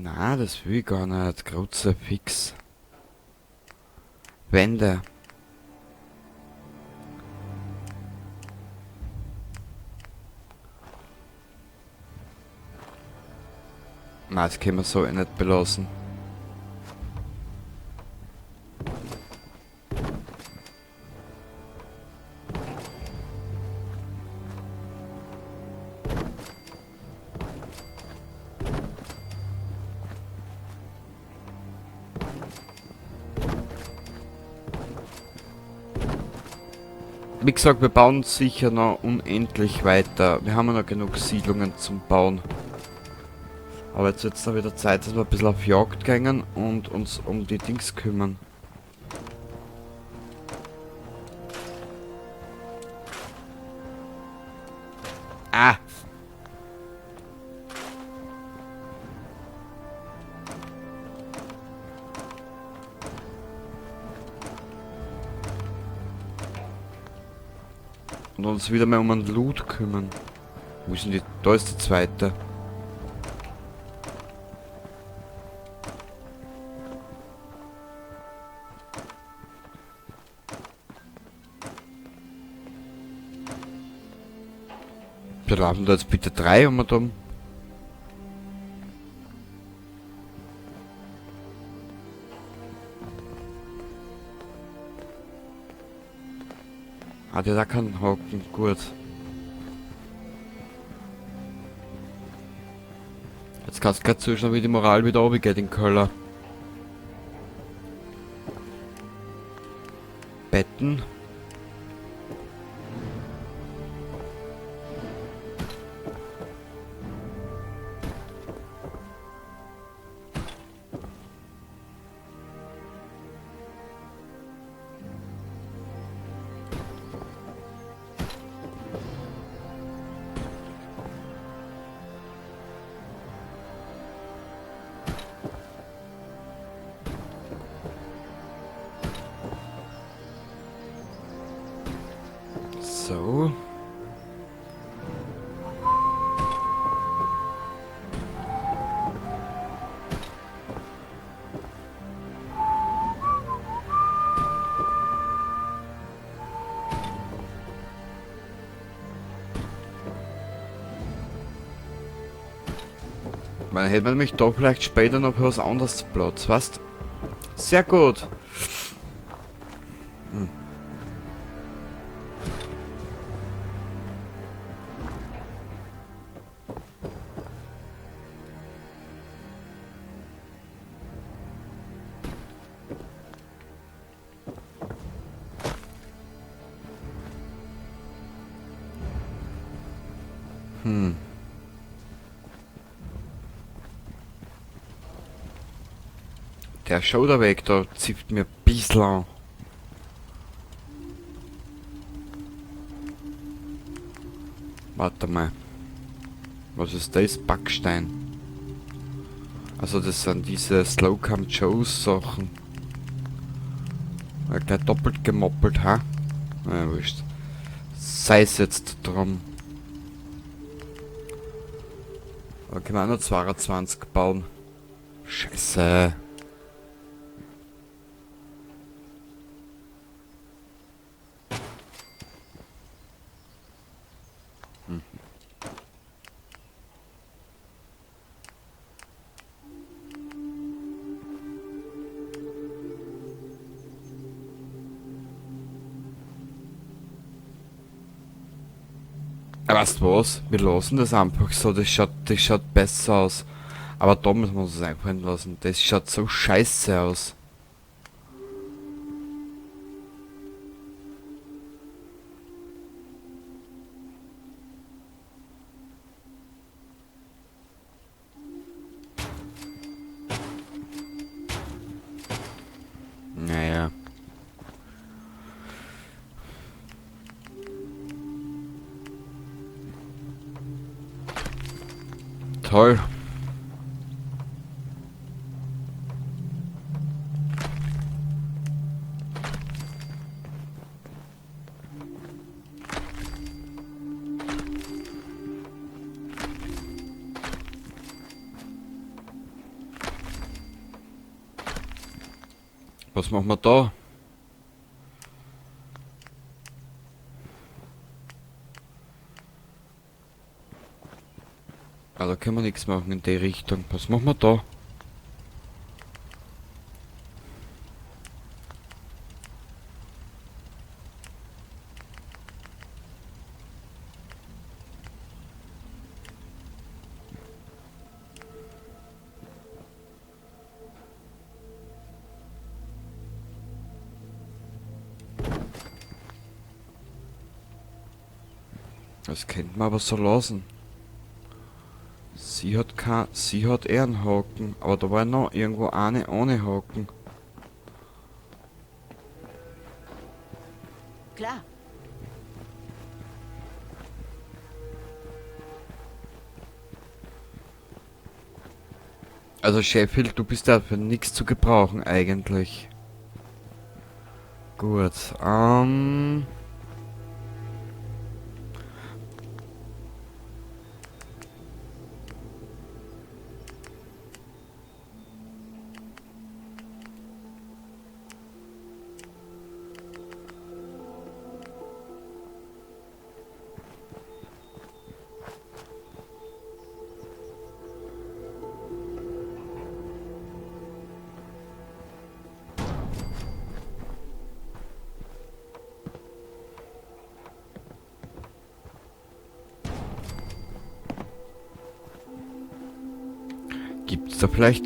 Na, das will ich gar nicht. Kruzifix. Wände. Na, das können wir so eh nicht belassen. Wie gesagt, wir bauen sicher noch unendlich weiter. Wir haben ja noch genug Siedlungen zum Bauen. Aber jetzt wird's da wieder Zeit, dass wir ein bisschen auf Jagd gehen und uns um die Dings kümmern. Ah! Und uns wieder mal um einen Loot kümmern. Wo ist denn die? Da ist die zweite. Wir laufen da jetzt bitte 3 um und um. Ah, der da kann hocken, gut. Jetzt kannst du grad zuschauen, wie die Moral wieder runtergeht in Keller. Betten. So. Man hätte man nämlich da vielleicht später noch was anderes Platz, weißt? Sehr gut. Hm. Hm. Der Schauderweg da zieht mir ein bisschen an. Warte mal. Was ist das? Backstein. Also das sind diese Slocum Joes Sachen. Ja, gleich doppelt gemoppelt, ha? Na, wurscht. Sei es jetzt drum. Aber können wir auch noch 22 bauen. Scheiße. Hm. Weißt du was? Wir lassen das einfach so, das schaut besser aus. Aber da müssen wir uns das einfallen lassen. Das schaut so scheiße aus. Naja. Toll. Was machen wir da? Ah, da können wir nichts machen in die Richtung. Was machen wir da? Das könnte man aber so lassen. Sie hat kein, sie hat eher einen Haken, aber da war noch irgendwo eine ohne Haken. Klar. Also Sheffield, du bist da für nichts zu gebrauchen eigentlich. Gut, Gibt's da vielleicht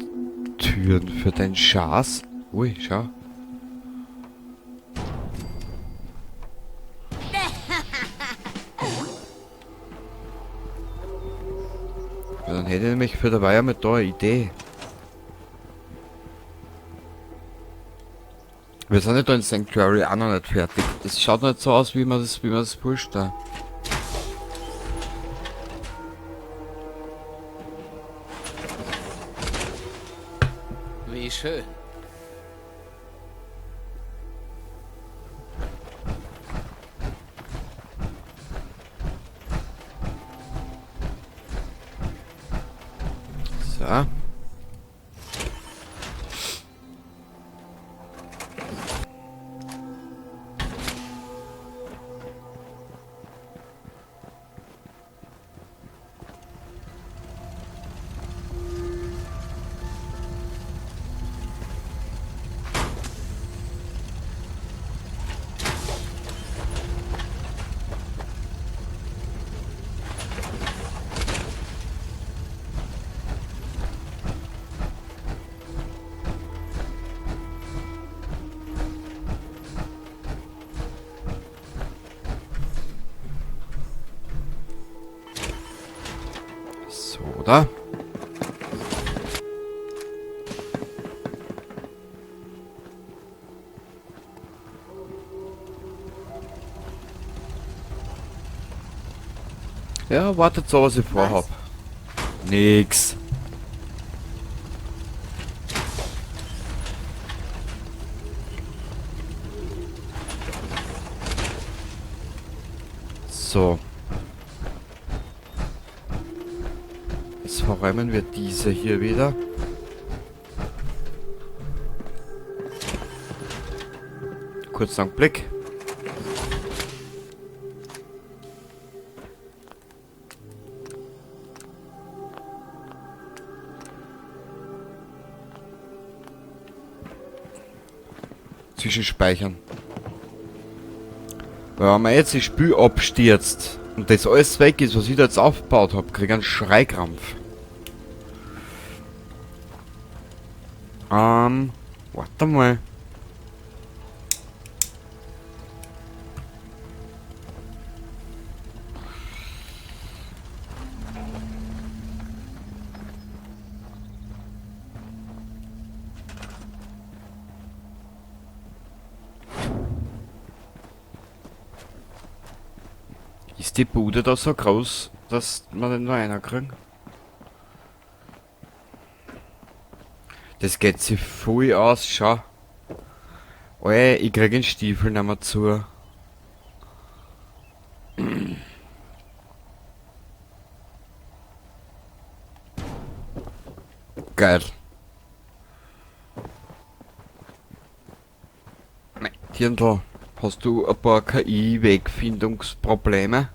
Türen für deinen Schaß? Ui, schau. Ja, dann hätte ich nämlich für dabei mit da eine Idee. Wir sind ja da in Sanctuary auch noch nicht fertig. Das schaut nicht so aus, wie man das vorstellt. Wie schön. So. So, oder? Ja, wartet so, was ich vorhab. Was? Nix. So. Jetzt verräumen wir diese hier wieder. Kurzen Augenblick. Zwischenspeichern. Weil wenn man jetzt das Spiel abstürzt und das alles weg ist, was ich da jetzt aufgebaut hab, krieg ich einen Schreikrampf. Warte mal. Ist die Bude da so groß, dass man den nur einer kriegen? Das geht sich voll aus, schau. Ey, ich krieg den Stiefel nicht mehr zu. Geil. Dirndl, hast du ein paar KI-Wegfindungsprobleme?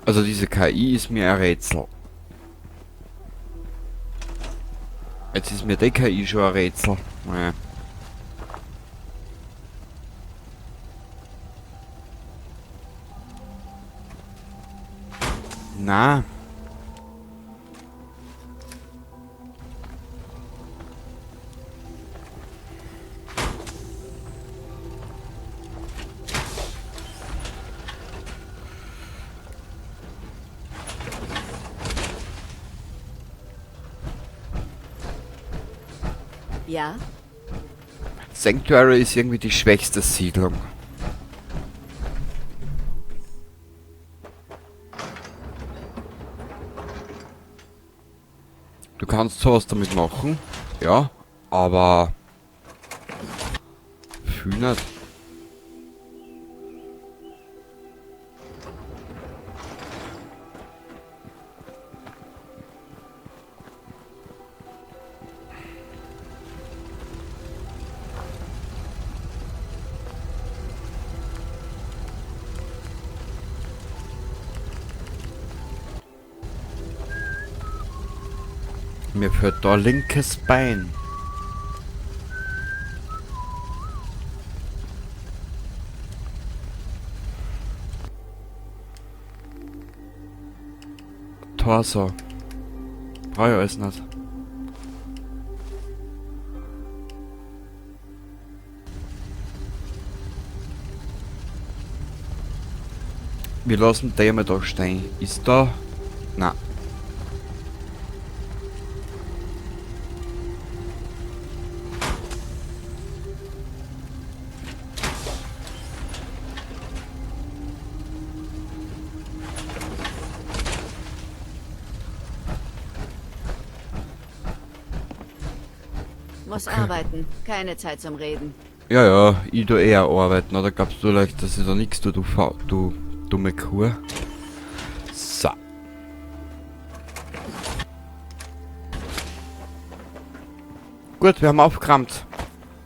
Also diese KI ist mir ein Rätsel. Jetzt ist mir die KI schon ein Rätsel. Naja. Na. Ja? Sanctuary ist irgendwie die schwächste Siedlung. Du kannst sowas damit machen, ja, aber viel nicht. Mir fehlt da linkes Bein. Torso. Brauch ich alles nicht. Wir lassen den mal da stehen. Ist da? Na. Muss Okay. arbeiten. Keine Zeit zum Reden. Ja, ja, ich tu eher arbeiten, oder glaubst du vielleicht, dass ich da nichts tue, du dumme Kuh? So. Gut, wir haben aufgeräumt.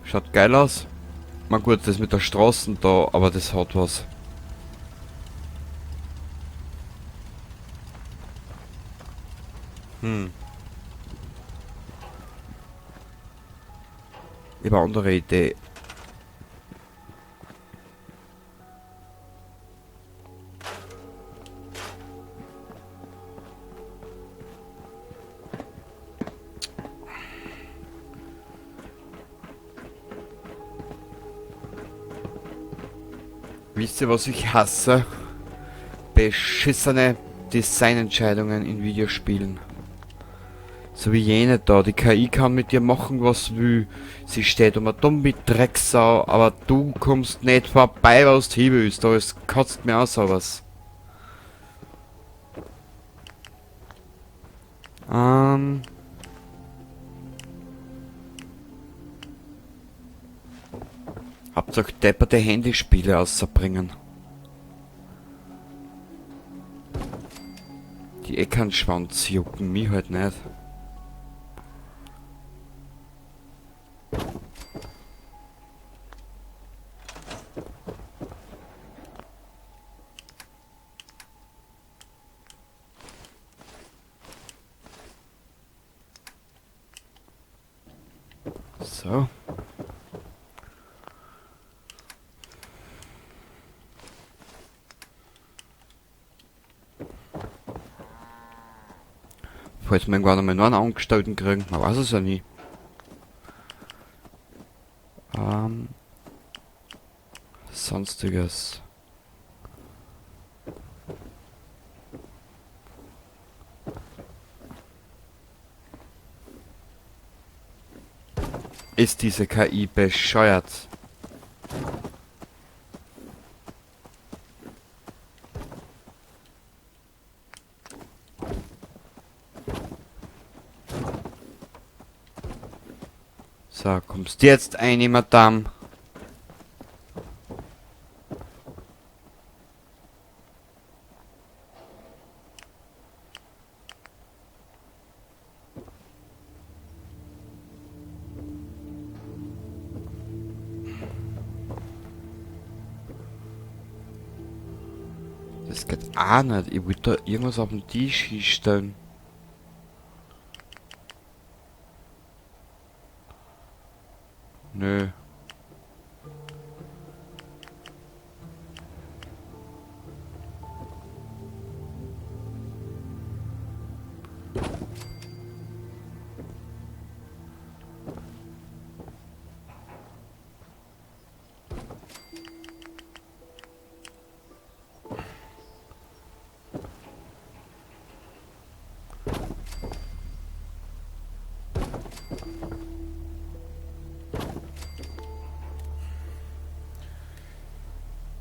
Schaut geil aus. Na gut, das mit der Straße da, aber das hat was. Ich habe eine andere Idee. Wisst ihr, was ich hasse? Beschissene Designentscheidungen in Videospielen. So wie jene da, die KI kann mit dir machen, was will. Sie steht immer dumm wie Drecksau, aber du kommst nicht vorbei, was du hin willst. Da ist, kotzt mir aus sowas. Hauptsache depperte Handyspiele außerbringen. Die Eckernschwanz jucken mich halt nicht. So. Falls wir irgendwann einmal noch einen Angestellten kriegen, man weiß es ja nie. Sonstiges. Ist diese KI bescheuert? So, kommst jetzt ein, Madame. Das geht auch nicht. Ich will da irgendwas auf den Tisch hinstellen. Nö.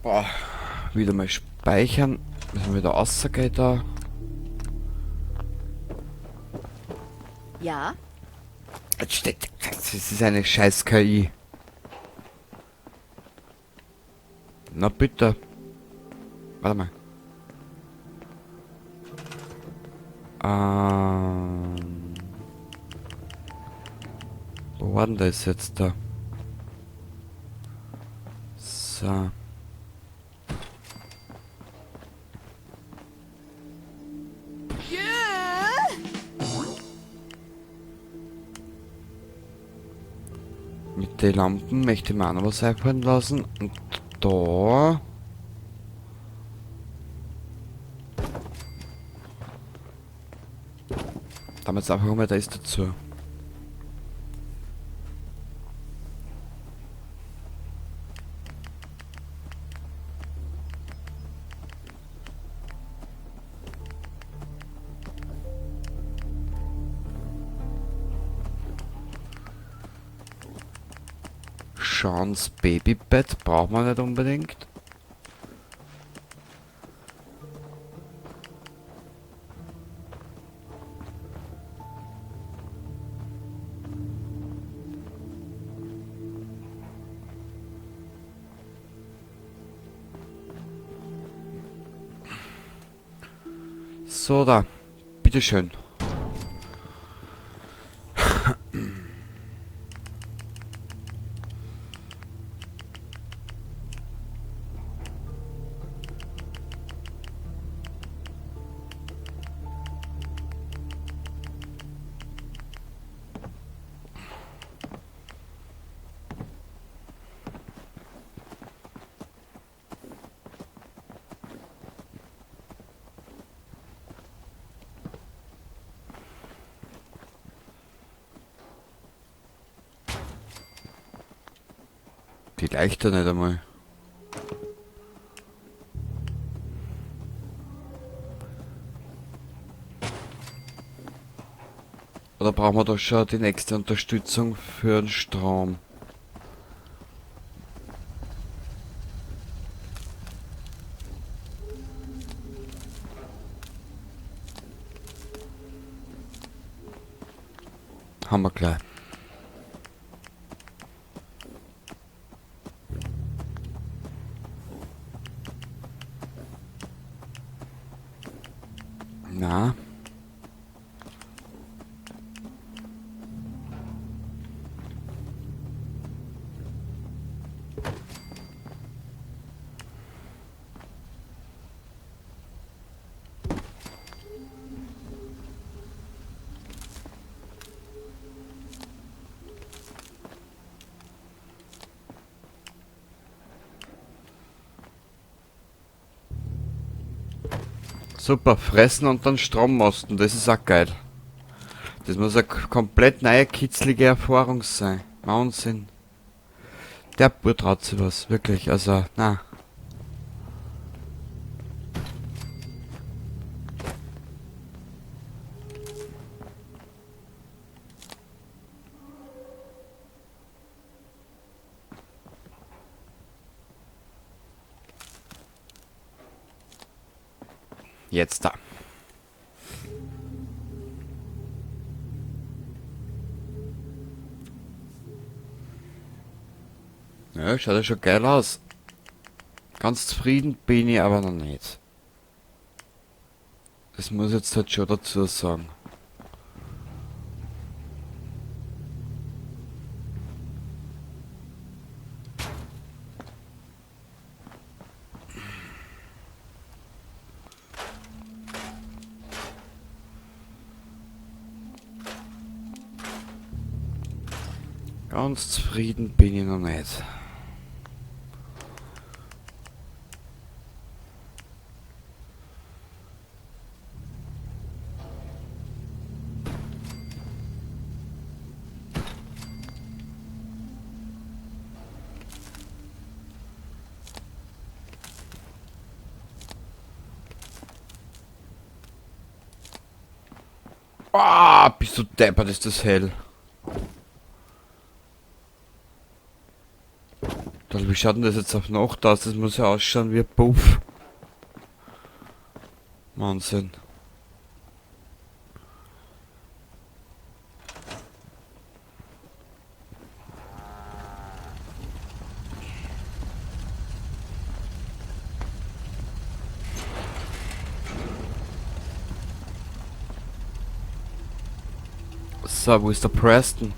Boah, wieder mal speichern. Müssen wir wieder rausgehen da. Ja? Jetzt steht. Das ist eine scheiß KI. Na bitte. Warte mal. Wo war denn das jetzt da? So. Mit den Lampen möchte ich mir auch noch was einfallen lassen. Und da... Da jetzt einfach mal das dazu. Seans Babybett braucht man nicht unbedingt. So, da. Bitteschön. Die leichter nicht einmal. Oder brauchen wir da schon die nächste Unterstützung für den Strom? Haben wir gleich. Na? Super, fressen und dann Strommasten, das ist auch geil. Das muss eine komplett neue, kitzlige Erfahrung sein. Wahnsinn. Der Bub traut sich was, wirklich, also, na. Jetzt da. Ja, schaut ja schon geil aus. Ganz zufrieden bin ich aber noch nicht. Das muss ich jetzt halt schon dazu sagen. Ganz zufrieden bin ich noch nicht. Ah, bist du deppert, ist das hell. Wie schaut denn das jetzt auf Nacht aus? Das muss ja ausschauen wie ein Puff. Wahnsinn. So, wo ist der Preston?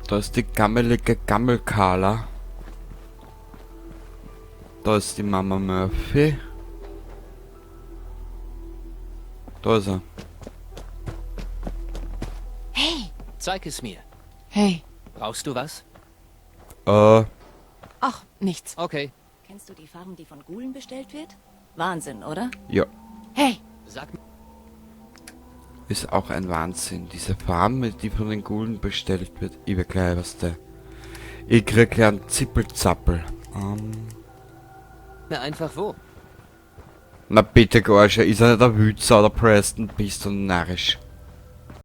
Da ist die gammelige Gammelkala. Da ist die Mama Murphy. Da ist er. Hey! Zeig es mir. Hey. Brauchst du was? Ach, nichts. Okay. Kennst du die Farm, die von Gulen bestellt wird? Wahnsinn, oder? Ja. Hey! Sag mir. Ist auch ein Wahnsinn. Diese Farm, die von den Gulen bestellt wird. Ich will gleich was der. Ich krieg gleich einen Zippelzappel. Mir einfach wo. Na bitte, Gorsche, ist er nicht der Wützer oder Preston? Bist du narrisch.